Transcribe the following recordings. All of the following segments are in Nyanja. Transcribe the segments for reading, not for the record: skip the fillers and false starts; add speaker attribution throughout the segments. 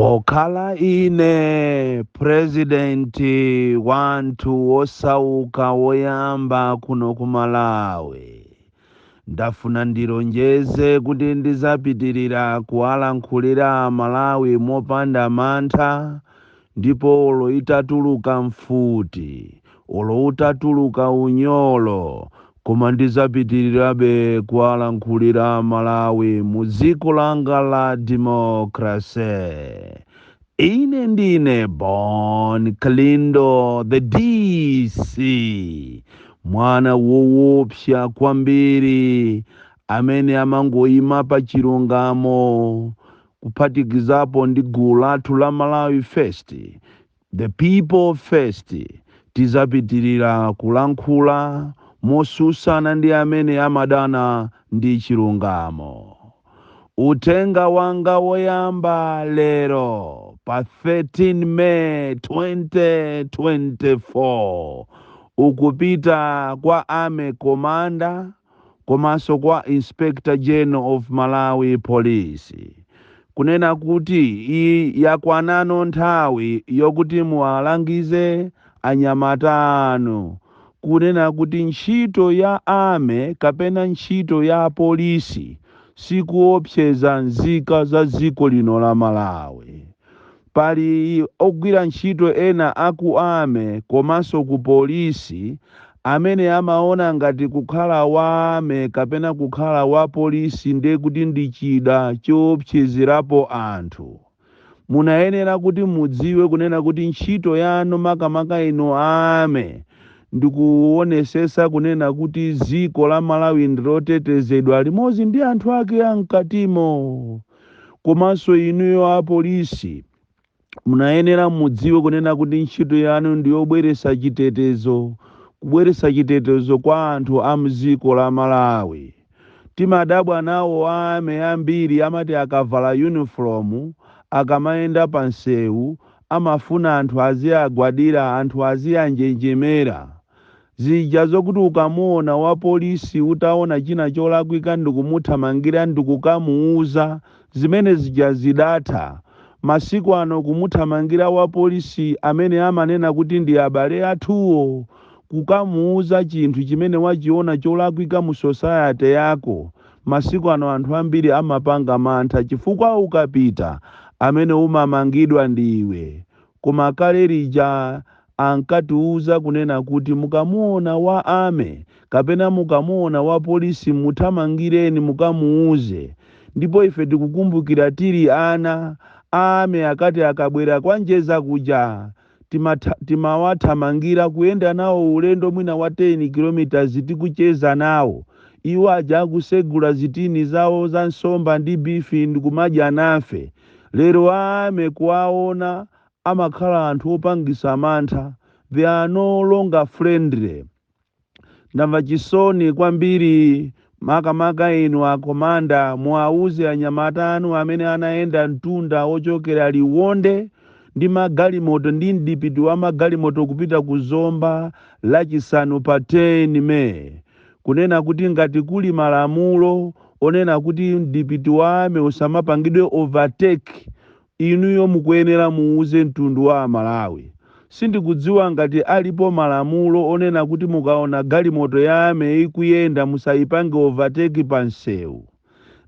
Speaker 1: Pokhala ine purezidenti wanthu wosauka woyamba kuno ku Malawi, ndafuna ndilonjeze kuti ndizapitirira kuwalankhulira Malawi mopanda mantha, ndipo olo itatuluka mfuti, olo utatuluka unyolo, koma ndizapitirirabe kuwalankhulira Malawi mu dziko langa la democracy. Ine ndine Bon Kalindo, the DC, mwana woopsa kwambiri amene amangoyima pa chilungamo, kuphatikizapo ndi gulu lathu la Malawi First, the people first. Tizapitirira kulankhula mosusana ndi amene amadana ndi chilungamo. Uthenga wanga woyamba lero pa 13 May 2024 ukupita kwa Army Commander komanso kwa Inspector General of Malawi Police, kunena kuti iyi yakwanano nthawi yokuti muwalangize anyamata anu, kunena kuti ntchito ya army kapena ntchito ya polisi sikuopseza nzika za dziko lino la Malawi. Pali ogwira ntchito ena aku army komanso ku polisi amene amaona ngati kukhala wa army kapena kukhala wa polisi ndiye kuti ndi chida choopsezerapo anthu. Munayenera kuti mudziwe kunena kuti ntchito yanu, makamaka inu army, ndikuonesesa kunena kuti dziko la Malawi ndilotetezedwa limodzi ndi anthu ake amkatimo. Komanso inuyo apolisi, munayenera mudziwe kunena kuti ntchito yanu ndiyobweresa chitetezo, kubweresa chitetezo kwa anthu a mdziko la Malawi. Timadabwa nawo army ambiri amati akavala uniform, akamayenda pa msewu, amafuna anthu aziyagwadira, anthu aziyanjenjemera. Zija zokuti ukamuona wa polisi, utaona china cholakwika, ndikumuthamangira ndikukamuuza, zimene zija zidatha. Masiku ano kumuthamangira wa polisi, amene amanena kuti ndi abale athuwo, kukamuuza chinthu chimene wachiona cholakwika mu society yako, masiku ano anthu ambiri amapanga mantha, chifukwa ukapita amene umamangidwa ndiwe. Koma kale lija ankatiuza kunena kuti mukamuona wa army kapena mukamuona wa polisi, muthamangireni mukamuuze. Ndipo ife tikukumbukira tili ana, army akati akabwera kwanjeza kuja, timawathamangira kuyenda nawo ulendo mwina wa 10 km, tikucheza nawo, iwo aja akusegula zitini zawo za nsomba ndi beef ndikumadya nafe. Lero army kuwaona amakhala anthu opangisa mantha. They are no longer friendly. Ndamva chisoni kwambiri, makamaka inu a commander. Muwauze anyamata anu amene anayenda mtunda wochokera Liwonde ndi magalimoto ndi mdipiti wa magalimoto kupita ku Zomba Lachisanu pa 10 May, kunena kuti ngati kuli malamulo onena kuti mdipiti wa army usamapangidwe overtake, inuyo mukuyenera muuze mtundu wa Amalawi. Sindikudziwa ngati alipo malamulo onena kuti mukaona galimoto ya army ikuyenda, musayipange overtake pa msewu.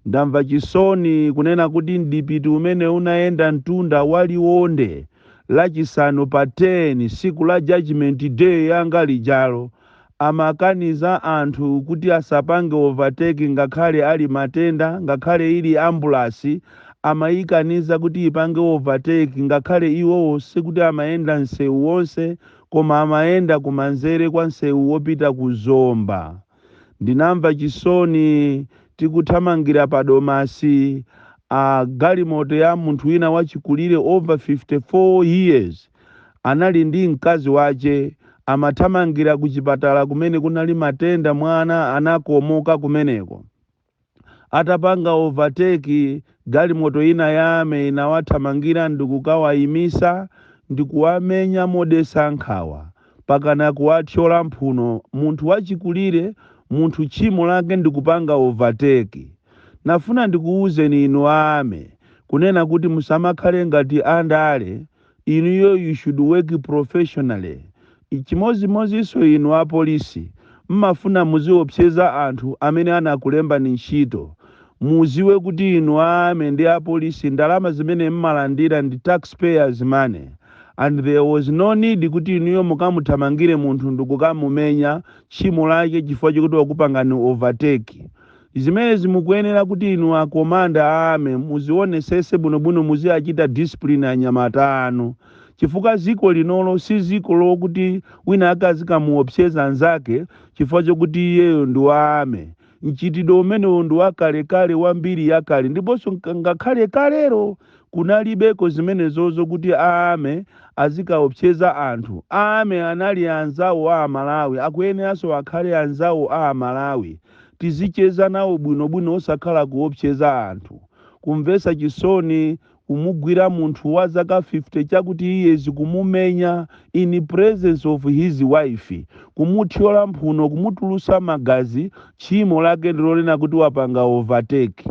Speaker 1: Ndamva chisoni kunena kuti mdipiti umene unayenda mtunda wa Liwonde Lachisanu pa 10, siku la Judgment Day yanga lijalo, amakaniza anthu kuti asapange overtake, ngakhale ali matenda, ngakhale ili ambulasi amayikaniza kuti ipange overtake, ngakhale iwowo sikuti amayenda msewu wonse, koma amayenda kumanzere kwa msewu wopita ku Zomba. Ndinamva chisoni tikuthamangira pa Domasi, a galimoto ya munthu wina wachikulire over 54 years, anali ndi mkazi wace, amathamangira ku chipatala kumene kunali matenda, mwana anakomoka kumeneko. Atapanga overtake, galimoto ina ya army inawathamangira ndikukawayimisa, ndikuwamenya modesa nkhawa pakana kuwathyola mphuno. Munthu wachikulire, munthu tchimo lake ndikupanga overtake. Nafuna ndikuwuzeni inu army kunena kuti ntchito yanu Kunena kuti musamakhale ngati andale inuyo, you should work professionally. Chimodzimodzinso inu apolisi, mmafuna muziopseza anthu amene anakulembani ntchito. Muziwe kuti inu army ndi apolisi, ndalama zimene mmalandira ndi taxpayers' money, and there was no need kuti inuyo mukamuthamangire munthu ndikukamumenya, tchimo lake chifukwa chokuti wakupangani overtake. Zimene zimukuyenera kuti inu a commander a army muzionesese bwinobwino, muziachita discipline anyamata anu, chifukwa ziko linolo si ziko lokuti wina akazikamuopseza anzake chifukwa chokuti iyeyo ndi wa army. Mchitidwe umenewo ndi wakalekale, wambiri yakale, ndiponso ngakhale kalero kunalibeko zimenezozo kuti a army azikaopseza anthu. Army anali anzawo a Amalawi, akuyeneranso akhale anzawo a Amalawi. Tizicheza nawo bwinobwino, osakhala kuopseza anthu. Kumvetsa chisoni kumugwira munthu wa zaka 50 chakuti iye zikumumenya in presence of his wife, kumuthyola mphuno, kumutulusa magazi, tchimo lake ndilonena kuti wapanga overtake.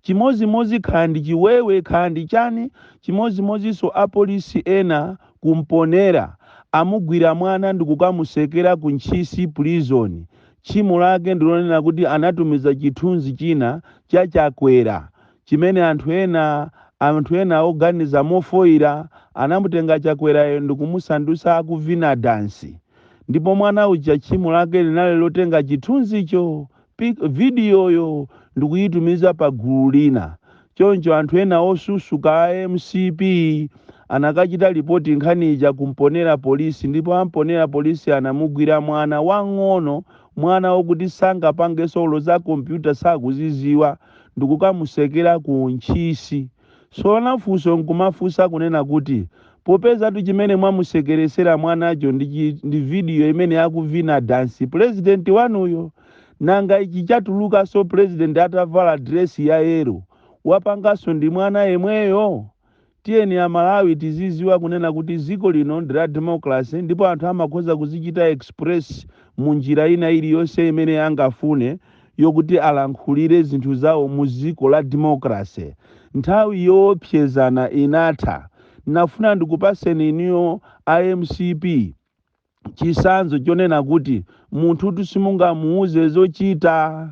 Speaker 1: Chimozimozi kaya ndi chiwewe, kaya ndi chani. Chimozimozinso apolisi ena kumponera amugwira mwana ndikukamusekera ku Ntchisi Prison, tchimo lake ndilonena kuti anatumiza chithunzi china cha Chakwera chimene anthu ena oganiza mofoira anamutenga Chakwerayo ndikumusandusa akuvina dansi, ndipo mwana uja tchimo lake linali lotenga chithunzicho, vidiyoyo, ndikuyitumiza pa gulu lina. Choncho anthu ena osusuka a MCP anakachita report nkhani ija kumponera polisi, ndipo amponera polisi anamugwira mwana wang'ono, mwana wokuti sangapange solo za kompyuta, sakuziziwa, ndikukamusekera ku Ntchisi. Sona funso nkumafunsa kunena kuti popezatu chimene mwamusekeresera mwanacho ndi vidiyo imene akuvina dansi purezidenti wanuyo, nanga ichi chatulukanso purezidenti atavala dresi ya yellow, wapanganso ndi mwana yemweyo? Tiyeni Amalawi tiziziwa kunena kuti dziko lino ndi la democracy, ndipo anthu amakhoza kuzichita express mu njira ina iliyonse imene angafune yokuti alankhulire zinthu zawo mu dziko la democracy. Nthawi yoopsezana inatha. Nafuna ndikupaseni iniyo iMCP chisanzo chonena kuti munthu simungamuuze zochita.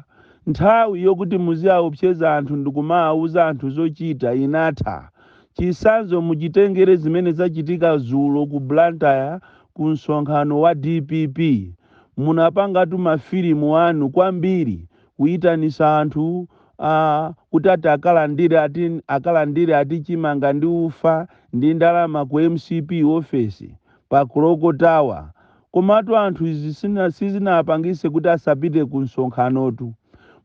Speaker 1: Nthawi yokuti muziaopseza anthu ndikumawuza anthu zochita inatha. Chisanzo muchitengere zimene zachitika zulo ku Blantyre ku msonkhano wa DPP. Munapangatu mafilimu anu kwambiri kuyitanisa anthu kuti ati akalandire, ati akalandire, ati chimanga ndi ufa ndi ndalama ku MCP office pa Clock Tower. Komatu anthu izi sizinapangise kuti asapite ku msonkhanotu.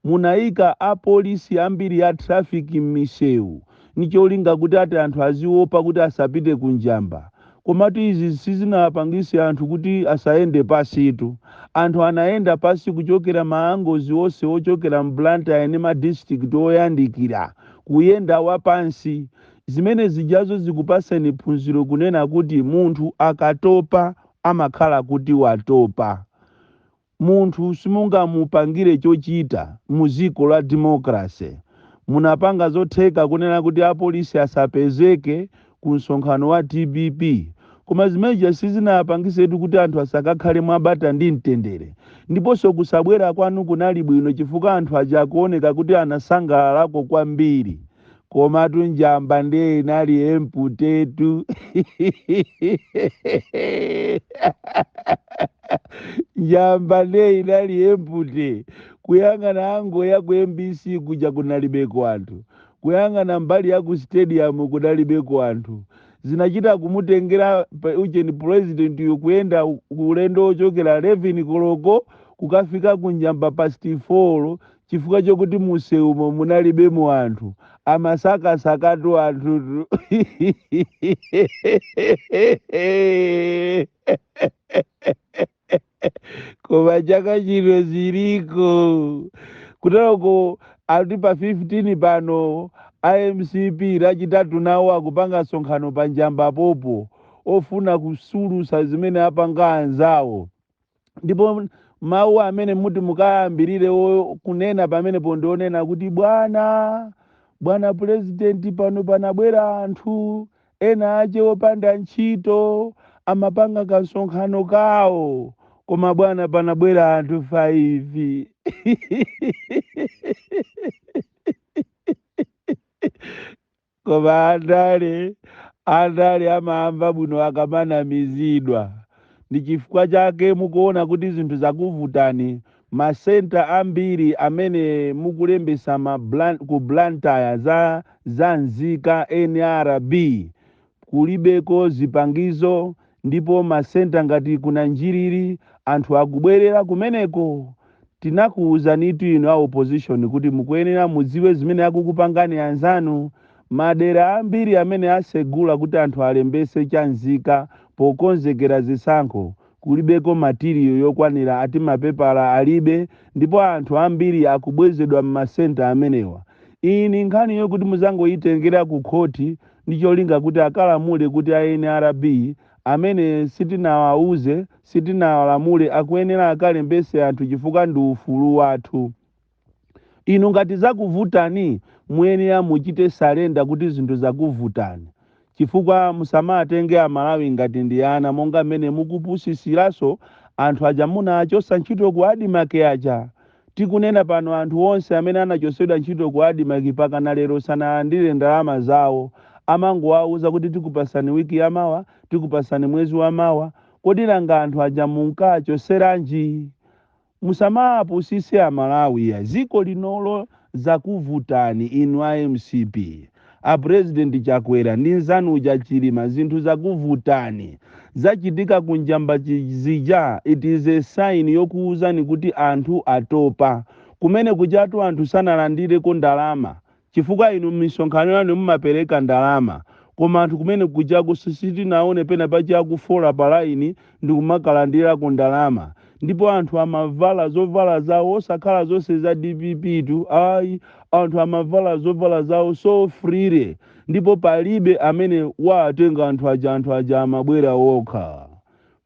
Speaker 1: Munayika apolisi ambiri ya traffic m'misewu nicholinga kuti ati anthu aziopa kuti asapite ku njamba, komatu izi sizinapangise anthu kuti asayende pasitu. Anthu anayenda pasi kuchokera maangozi onse ochokera mBlantyre ndi ma district oyandikira, kuyenda wapansi. Zimene zijazo zikupaseni phunziro kunena kuti munthu akatopa amakhala kuti watopa. Munthu simungamupangire chochita mu dziko la democracy. Munapanga zotheka kunena kuti apolisi asapezeke ku msonkhano wa DPP, koma zimeneja sizinapangisetu kuti anthu asakakhale mwabata ndi mtendere. Ndiponso kusabwera kwanu kunali bwino, chifukwa anthu aja akuoneka kuti anasangalalako kwambiri. Komatu njamba ndiye inali empty tu. Njamba ndiye inali empty. Kuyang'ana angle ya ku MBC kuja kunalibeko anthu, kuyang'ana mbali ya ku stadium kunalibeko anthu. Zinachita kumutengera ucheni president yo kuyenda ulendo ochokera 11 koloko kukafika kunjamba past 4, chifukwa chokuti musewumo munalibemo anthu. Amasakasakatu anthutu. Koma chaka chino ziliko kuteroko ati pa 15 pano iMCP Lachitatu nawo akupanga msonkhano pa Njamba popo ofuna kusulusa zimene apanga anzawo. Ndipo mawu amene muti mukayambirire kunena pamenepo ndionena kuti bwana Bwana Purezidenti, pano panabwera anthu ena ache opanda ntchito, amapanga kasonkhano kawo, koma bwana panabwera anthu 5. Koma andale amamva bwino akamanamizidwa. Ndi chifukwa chake mukuona kuti zinthu zakuvutani. Masenta ambiri amene mukulembesa ku Blantyre za nzika NRB kulibeko zipangizo, ndipo masenta ngati kuna Njiriri anthu akubwerera kumeneko. Tinakuwuzanitu inu a opposition kuti mukuyenera mudziwe zimene akukupangani anzanu. Madera ambiri amene asegula kuti anthu alembese cha nzika pokonzekera zisankho kulibeko material yokwanira, ati mapepala alibe, ndipo anthu ambiri akubwezedwa m'masenta amenewa. Iyi ni nkhani yokuti muzangoyitengera ku khoti ndi cholinga kuti akalamule kuti a NRB amene sitinawauze, sitinawalamule, akuyenera akalembese anthu chifukwa ndi ufulu wathu. Inu ngati zakuvutani muyenera muchite surrender kuti zinthu zakuvutani, chifukwa musamatenge Amalawi ngati ndi ana, monga mmene mukupusisiranso anthu aja munachosa ntchito ku ADMARC aja. Tikunena pano anthu onse amene anachosedwa ntchito ku ADMARC pakana lero sanalandire ndalama zawo. Amangowauza kuti tikupasani wiki yamawa, tikupasani mwezi wamawa. Kodi nanga anthu aja munkachoseranji? Musamapusise Amalawi ya ziko linolo. Zakuvutani inu a MCP, a President Chakwera ndi nzanu uja Chilima, zinthu zakuvutani. Zachitika kunjamba zija, it is a sign yokuwuzani kuti anthu atopa. Kumene kuchatu anthu sanalandireko ndalama, chifukwa inu m'misonkhano yanu mumapereka ndalama, koma anthu kumene kuchaku sitinaone pena pachi akufola pa laini ndi kumakalandirako ndalama. Ndipo anthu amavala zovala zawo osakhala zonse za DPP tu ayi, anthu amavala zovala zawo so freely, ndipo palibe amene watenga anthu aja. Anthu aja amabwera wokha.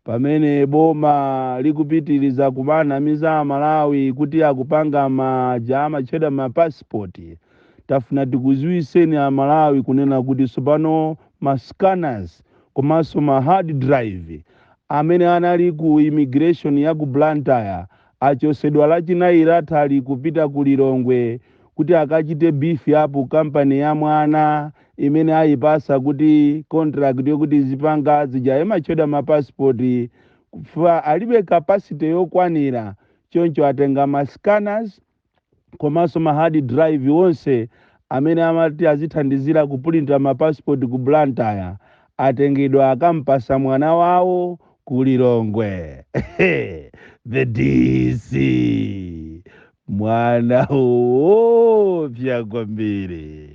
Speaker 1: Pamene boma likupitiriza kumanamiza Amalawi kuti akupanga maja amatchedwa mapasipoti, tafuna tikuziwiseni Amalawi kunena kuti tsopano ma scanners komanso ma hard drive amene anali ku immigration ya ku Blantyre achosedwa Lachinayi lathali kupita ku Lilongwe kuti akachite beef up kampani ya mwana imene ayipasa kuti contract yokuti zipanga zija imatchedwa mapasipoti. Alibe capacity yokwanira, choncho atenga ma scanners komanso ma hard drive onse amene amati azithandizira kupulinta mapasipoti ku Blantyre, atengedwa akampasa mwana wawo ku Lilongwe. The DC, mwana woopsa kwambiri.